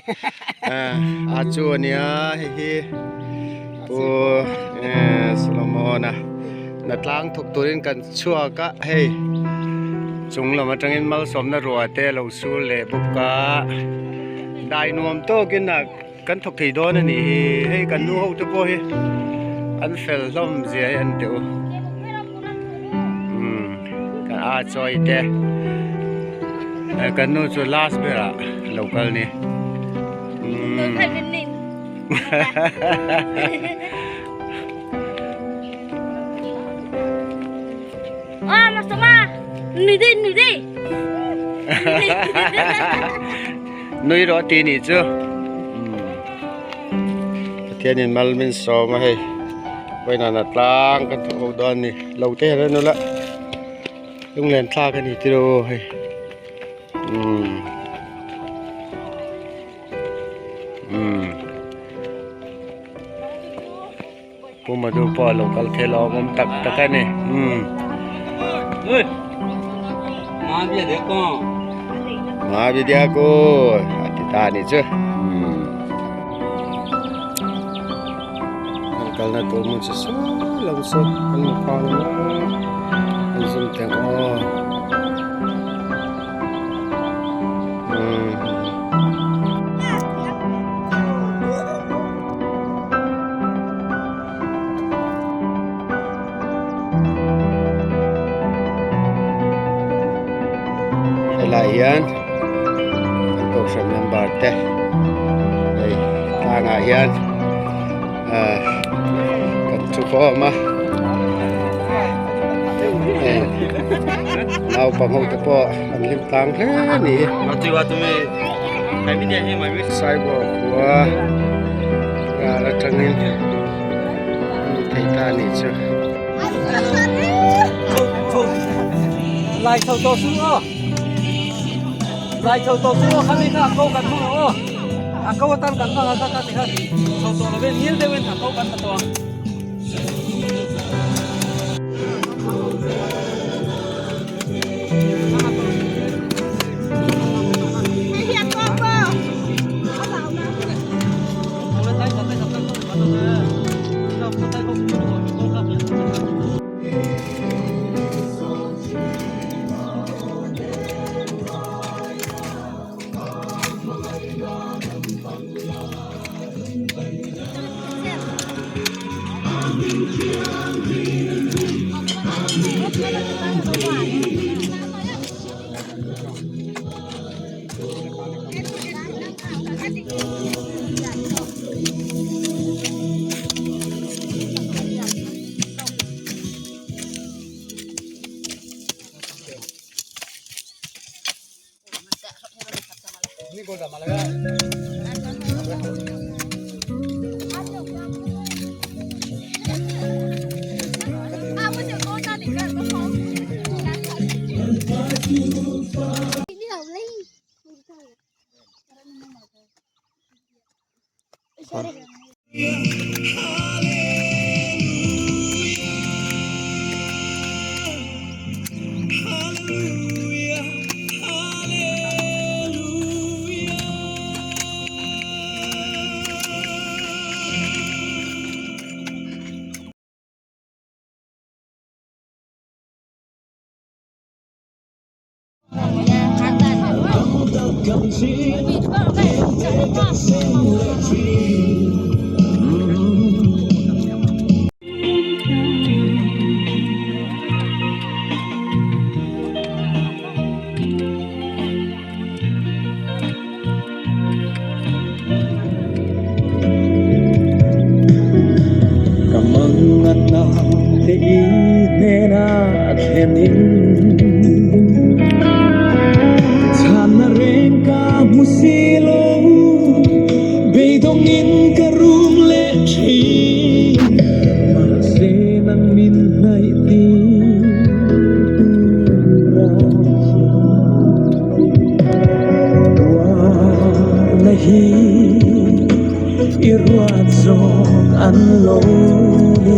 A chu a nia hei hi pu Solomon-a hnatlang thawk turin kan chhuak a hei chung lam atangin malsawmna ruah te a lo sur leh bawk a dai nuam tawkin a kan thawk thei dawn a nih hi hei kan nu ho te pawh hi an fel hlawm zia hi an teh u umm kan a chawi te kan nu chu last berah a lo kal ni umm Nui rawh tih nih chu Pathianin mal min sawm a hei vawiinah tlang kan thawk ho dawn a ni lo te hian a nula lunglen thlak a ni tiraw hei umm umm Pu Madhu pawh a lo kal thei lo awm tak tak a ni umm Mahavidya ko a ti ta a nih chu umm kan kalna tur hmun chi saw lam saw kan hmu phak lo kan zum teh ang aw umm. Helai hian kan kohhran member te hei tlangah hian ah kan thu khawm a hei naupang ho te pawh an hlim tlang hle a ni. Saibawk khua ral atangin an thei ta a nih chu. Ka mangan te i hnena thlenin Chhanna reng ka hmu si lo Beidawngin ka rum leh thin Mahse nang min hnaih tir tura Tuarna hi i ruat zawk an lo ni.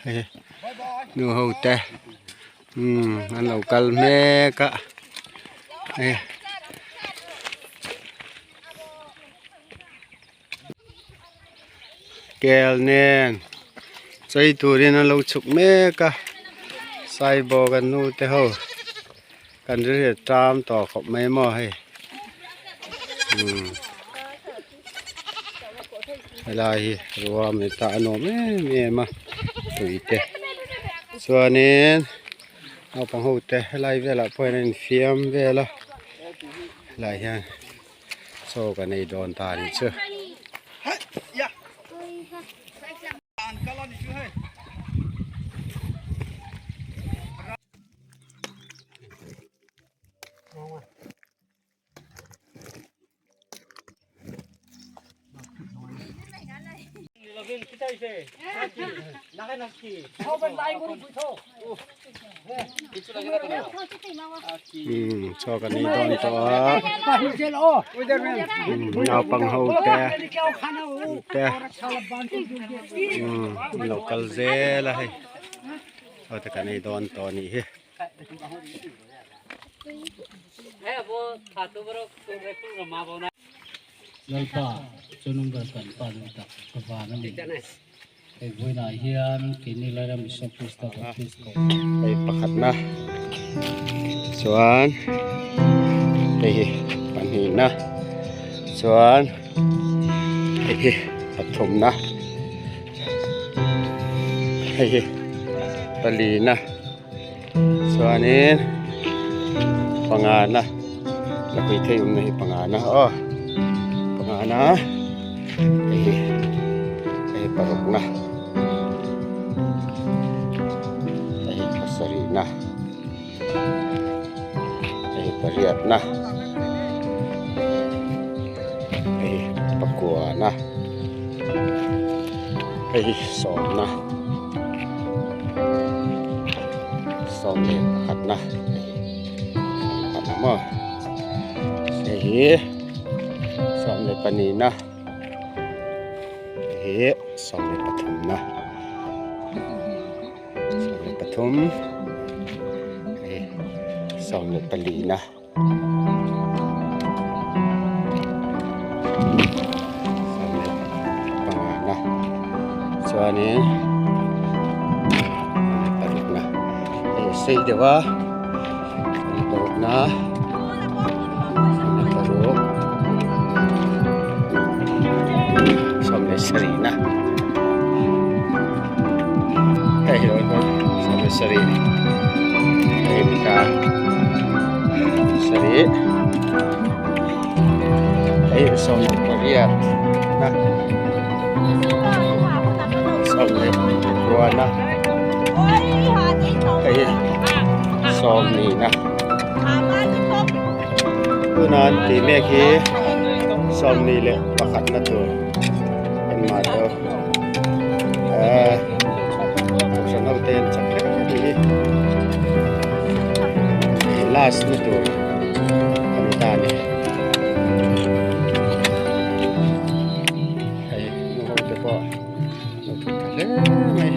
Hei nu ho te umm an lo kal mek a hei. Kel nen chei turin an lo chhuk mek a saibawk an nu te ho kan rilru tam tawh khawp mai maw hei umm helai hi ruam ni ta a nuam em em a tui te chuanin naupang ho te helai velah pawh hian an infiam vel a helai hian. Chaw kan ei dawn ta anih chu. Umm chaw kan ei dawn tawh a umm naupang ho te te umm an lo kal zel a hei chaw te kan ei dawn tawh a nih hi. Lalpa chu nungber kan pa ni tak ka van a ni. Hei vawiinah hian keini Lairam Isua Krista Baptist Kohhran. Hei pakhatna chuan hei hi pahnihna chuan hei hi pathumna hei hi palina chuanin pangana lakhuih thei awmna hi pangana aw pangana hei hi hei parukna hei hi pasarihna hei hi pariatna hei hi pakuana hei hi sawmna. Sawm leh pakhatna pakhatna maw hei hi sawm leh pahnihna hei hi sawm leh pathumna sawm leh pathum hei sawm leh palina. Pangana chuanin parukna hei a sei deuh a parukna paruk sawm leh. sarihna hei hi 17 hei mipa sarih hei 18 na 19 na hei hi 20 na tuna an tih mek hi 21 na tur engmah te ehh kohhran ho te an chak hle a nih hi last na tur a ni ta a ni hei nu ho te pawh lo thut tha hle mai.